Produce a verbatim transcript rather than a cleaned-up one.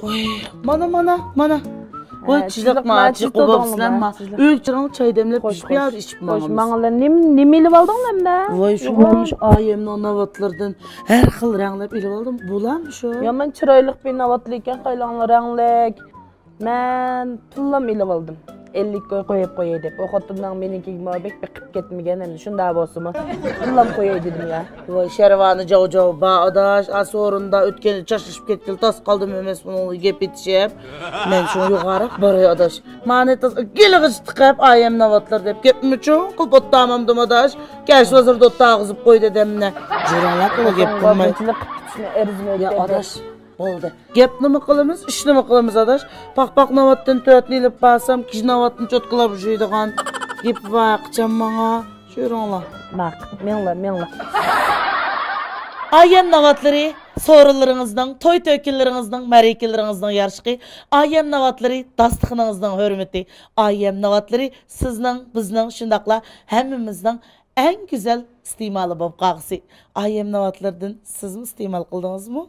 ۋاي، مانا، مانا، مانا. ۋاي، ھە، چىلىق، چىلىق ما، ما، چىلىق چىلىق بولۇپسىلەر ما. ما. چىلىق. ئۆي چىراڭ چاي دەملەپ خوش، پىشىپ يا، خوش. ئىچىپ خوش، ماڭىمىز. ماڭىلا، نېمە، نېمە ئېلىپ ئالدىڭ مەندە؟ ۋاي، شۇ يوغان. مانا شۇ ئايەمنىڭ ناۋاتلىرىدىن ھەر خىل رەڭلەپ ئېلىپ ئالدىم. بۇلارمۇ شۇ؟ يامان چىرايلىق بىر ناۋاتلىق ئىكەن، قايلاڭلا رەڭلىك. مەن تىللام ئېلىپ ئالدىم. ئەللىك كوي قويۇپ قوياي دەپ. ئۇ خوتۇننىڭ مېنىڭكىگە بەك بېقىپ كەتمىگەن ئەمدى. شۇنداق بولسىمۇ. تىللام قوياي دېدىم يا. ۋاي، شەرۋانى جاۋ جاۋ بار ئاداش. ئا، سورۇندا ئۆتكەن چاچلىشىپ كەتكىلى تاس قالدىم ئەمەس بۇنىڭغا گەپ ئېتىشىپ. مەن شۇڭا يوغانراق باراي ئاداش. مانى تاس گېلىغىچ تىقىپ ئايەم ناۋاتلار دەپ گەپمۇ چوڭ قىلىپ ئوتتامامدىم ئاداش. كەچ ھازىر دوتتا ئاغزىپ قوي دېدىم مەن. جۈرەڭلەپ ئۇ گەپ قىلماي. بۇنچىلىق قىلىپ كېتىشنى ئەرزىمەيدىكەن. يا ئاداش. بولدى. گەپنىمۇ قىلىمىز، ئىشنىمۇ قىلىمىز ئاداش. پاق-پاق ناۋاتتىن تۆتنى ئېلىپ بارسام، كىشى ناۋاتنى چوتكىلاپ يۇيىدىغان گېپى بار قىچان ماڭا. شۇ يۈرۈڭلار. ماق، مېڭلا، مېڭلا. ئايەم ناۋاتلىرى سورۇنلىرىڭىزنىڭ، توي تۆكۈنلىرىڭىزنىڭ، مەرىكىلىرىڭىزنىڭ يارىشىقى. ئايەم ناۋاتلىرى داستىخىنىڭىزنىڭ ھۆرمىتى. ئايەم ناۋاتلىرى سىزنىڭ، بىزنىڭ، شۇنداقلا ھەممىمىزنىڭ ئەڭ گۈزەل ئىستېمالى بولۇپ قالغۇسى. ئايەم ناۋاتلىرىدىن سىزمۇ ئىستېمال قىلدىڭىزمۇ؟